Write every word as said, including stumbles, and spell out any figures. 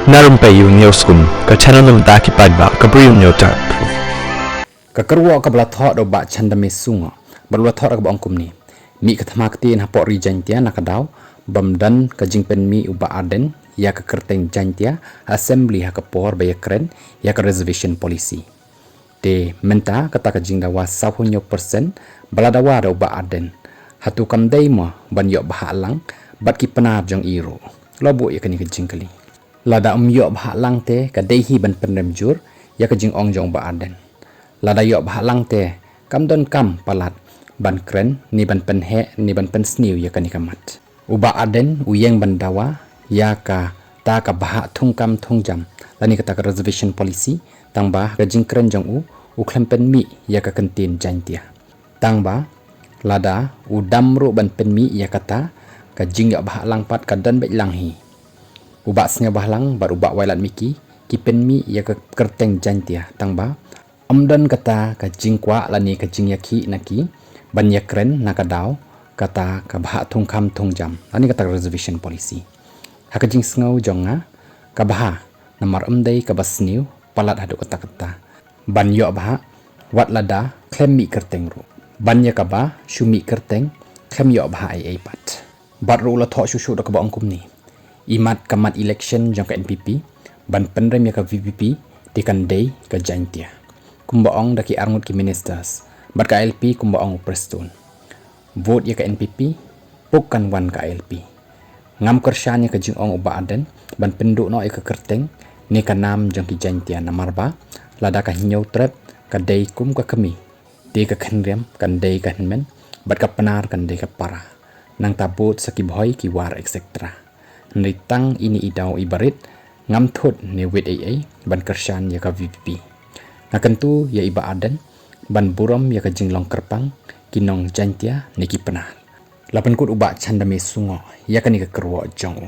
Na Rympei U News Kum, ka channel na bynta ki paidbah ka Bri U News Tap. Ka kyrwoh kaba la thoh da u Bah Chandame Sungoh bad u la thoh da kaba ong kumne: Mih ka thma ktien hapoh Ri Jaintia na ka daw bym don ka jingpynmih u Bah Ardent ïa ka kyrteng Jaintia ha Assembly ha ka por ba ïakren ïa ka Reservation Policy. Te mynta kata ka jingdawa saw hynñiew percent ba la dawa da u Bah Ardent, hato kam dei mo ban ïoh bhah lang bad ki Pnar jong i ruh? La buh ïa kane ka jingkylli. Lada um ïoh bhah lang te ka dei hi ban pynrem jur ïa ka jingong jong u Bah Ardent. Lada ïoh bhah lang te kam donkam palat ban kren ne ban pynheh ne ban pynsniew ïa kane ka mat. U Bah Ardent u ïeng ban dawa ïa kata ka bhah thungkam thungjam lane kata ka Reservation Policy, tangba ha ka jingkren jong u, u khlem pynmih ïa ka kyntien Jaintia. Tangba lada u dam ruh ban pynmih ïa kata, ka jingïoh bhah lang pat ka don beit lang hi. U Bah Sniawbhalang bad u Bah Wailadmiki ki pynmih ïa ka kyrteng Jaintia, tangba ym don kata ka jingkwah lane ka jingïakhih na ki ban ïakren na ka daw kata ka bhah thungkam thungjam lane kata ka Reservation Policy. Ha ka jingsngew jong nga, ka bha, namar ym dei kaba sniew palat haduh katta katta ban ïoh bhah, wat lada khlem mih kyrteng ruh. Ban ïa kaba shu mih kyrteng, khlem ïoh bhah ei ei pat. Bad ruh u la thoh shuh shuh da kaba ong kumne: Imat ka mat election jong ka N P P ban pynrem ïa ka V P P, te kan dei ka Jaintia, kumba ong da ki arngut ki ministers. Bad ka I L P, kumba ong u Prestone, vote ïa ka N P P, puk kan wan ka I L P. Ngam kyrshan ïa ka jingong u Bah Ardent ban pynduh noh ïa ka kyrteng ne ka nam jong ki Jaintia, namar ba lada ka Hynñiewtrep ka dei kum ka kmie, te ka Khynriam kan dei ka hynmen, bad ka Pnar kan dei ka para. Nangta bud sa ki Bhoi, ki War, et cetera. Hynrei tang ine i daw iba rit ngam thut ne wit ei ei ban kyrshan ïa ka V P P. Nga kyntu ïa i Bah Ardent ban burom ïa ka jinglong kyrpang ki nong Jaintia ne ki Pnar. La pynkut u Bah Chandame Sungoh ïa kane ka kyrwoh jong u.